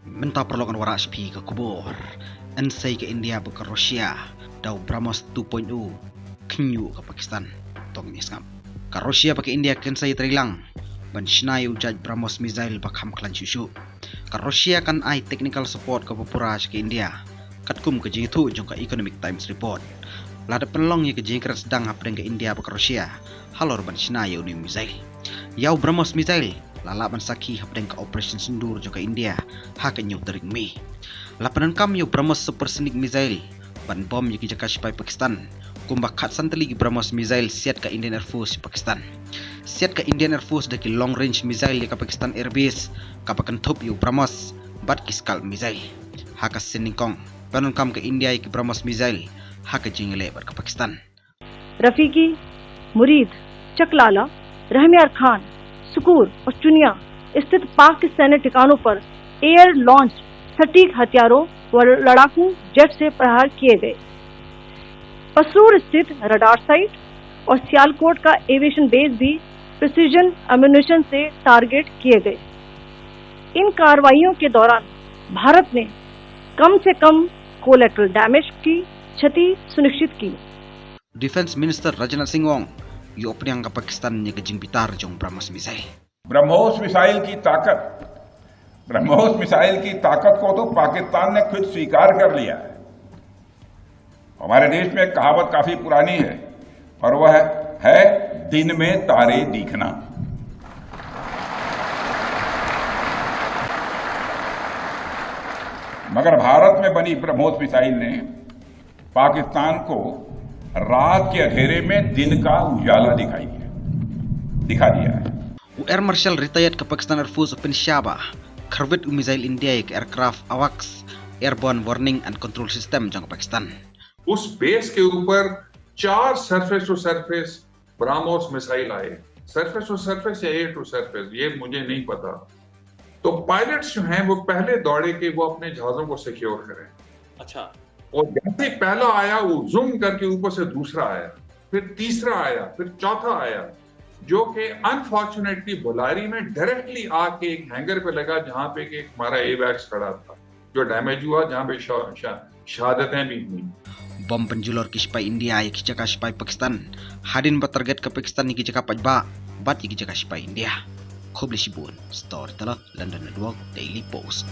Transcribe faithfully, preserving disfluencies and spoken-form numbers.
Mynta paralok ngan wallam sha phi ka khubor. Kynsai ka India bad ka Russia da u BrahMos two point o khñiuh ka Pakistan. To ngin sngap. Ka Russia bad ka India kynsai treilang ban shna ïa u jait BrahMos missile ba kham khlaiñ shuh shuh. Ka Russia kan ai technical support kaba pura sha ka India, katkum ka jingïathuh jong ka Economic Times report. La dep pynlong ïa ka jingkren sdang hapdeng ka India bad ka Russia halor ban shna ïa une u missile. Ïa u BrahMos missile la lah ban sakhi hapdeng ka Operation Sindoor jong ka India ha ka hynñiew tarik May. La pyndonkam ïa u BrahMos supersonic missile ban bom ïa ki jaka shipai Pakistan, kumba khatsan tylli ki BrahMos missile siat ka Indian Air Force Pakistan. Siat ka Indian Air Force da ki long range missile ïa ka Pakistan Air Base kaba kynthup ïa u BrahMos bad ki Scalp missile. Ha ka sien nyngkong, pyndonkam ka India ïa ki BrahMos missile ha ka jingïaleh bad ka Pakistan. Rafiki, मुरीद, चकलाला, रहमियार खान, सुकूर और चुनिया स्थित पाक के सैन्य ठिकानों पर air launch सटीक हथियारों व लड़ाकू जेट से प्रहार किए गए। पसरूर स्थित रडार साइट और सियालकोट का एविएशन बेस भी प्रिसीजन एम्यूनिशन से टारगेट किए गए। इन कार्रवाइयों के दौरान भारत ने कम से कम कोलेटरल डैमेज की क्षति सुनिश्चित की। Defence Minister Rajnath Singh u ong, ïoh pdiang ka Pakistan ïa ka jingbitar jong u BrahMos missile. BrahMos missile की ताकत, ब्रह्मोस मिसाइल की ताकत को तो पाकिस्तान ने खुद स्वीकार कर लिया है। हमारे देश में एक कहावत काफी पुरानी है और वह है, दिन में तारे दिखना। मगर भारत में बनी ब्रह्मोस मिसाइल ने पाकिस्तान को रात के अंधेरे में दिन का उजाला दिखाई दिया, दिखा दिया है। U Air Marshal retired ka Pakistan Air Force u Pin Shaba khyrwit u missile India ïa ka aircraft AWACS, Airborne Warning and Control System jong ka Pakistan. उस बेस के ऊपर चार सरफेस टू सरफेस ब्राह्मोस मिसाइल आए। सरफेस टू सरफेस या air to surface, ये मुझे नहीं पता। तो पायलट्स जो हैं, वो पहले दौड़े कि वो अपने जहाजों को सिक्योर करें। अच्छा। और जैसे ही पहला आया, वो जूम करके ऊपर से दूसरा आया, फिर तीसरा आया, फिर चौथा आया, जो कि अनफॉर्चुनेटली बुलारी में डायरेक्टली आके एक हैंगर पे लगा, जहां पे कि हमारा एवैक्स खड़ा था, जो डैमेज हुआ, जहां पे शा-, शा-, शहादतें भी हुई। Bom pynjulor ki shipai India ïa ki jaka shipai Pakistan hadien ba target ka Pakistan ïa ki jaka paidbah bad ïa ki jaka shipai India. Khublei shibun. Storyteller, London Network, Daily Post.